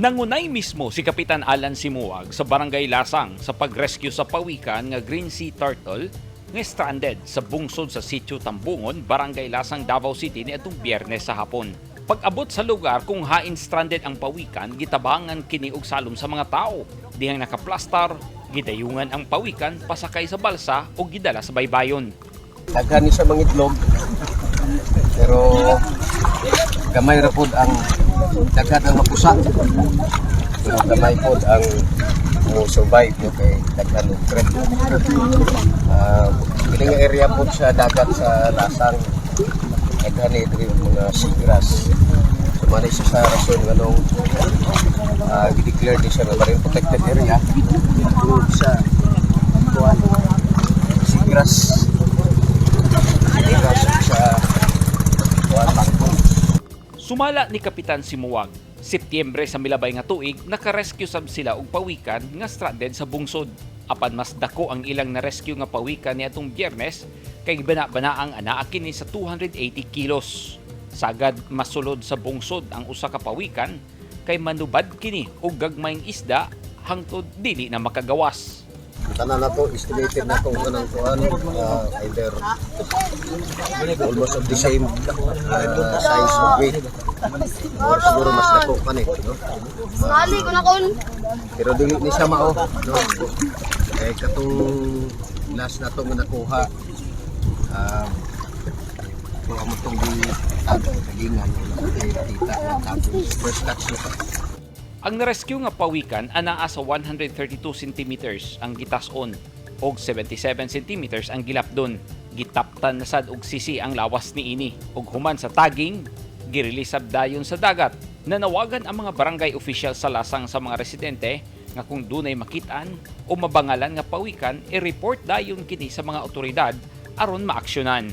Nangunay mismo si Kapitan Alan Simuag sa Barangay Lasang sa pag-rescue sa pawikan nga green sea turtle nga stranded sa bungsod sa Sitio Tambungon, Barangay Lasang, Davao City niadtong Biyernes sa hapon. Pag-abot sa lugar kung hain stranded ang pawikan, gitabangan kini og salom sa mga tao. Dihang nakaplastar, gidayungan ang pawikan pasakay sa balsa o gidala sa baybayon. Daghan ni siya mangitlog. Pero gamay ra pod ang daghan ang mapusa. Pero gamay pod ang mo survive, no, kay daghan og threat. Kini nga area pod sa dagat sa Lasang, daghan ni diri og mga seagrass. So mao siya sa rason nganong gi-declare ni siya nga marine protected area tungod sa kuan, seagrass seagrass sa kuan, bangkong. Sumala ni Kapitan Simuwag, Setyembre sa milabay nga tuig, nakarescue sab sila og pawikan nga stranded sa bungsod. Apan mas dako ang ilang na-rescue nga pawikan niadtong Biyernes kay bana-banaang anaa kini sa 280 kilos. Sagad masulod sa bungsod ang usa ka pawikan kay manubad kini og gagmayng isda hangtod dili na makagawas. Tanan na to, estimated na kung kanang kuan, either almost of the same size of weight or siguro mas dako pa ni, no? Ngali ko na kon. Pero dili ni siya mao, no? Eh, katong last na to nga nakuha, kung amo tong gi tag tagingan, wala kita na tag first touch na to. Ang na-rescue nga pawikan anaa sa 132 centimeters ang gitas-on og 77 centimeters ang gilapdon. Gitaptan na sad og sisi ang lawas niini ug human sa tagging, girelease sab dayon sa dagat. Nanawagan ang mga barangay official sa Lasang sa mga residente nga kung dunay makitaan o mabangalan nga pawikan, i-report dayon kini sa mga otoridad aron maaksyonan.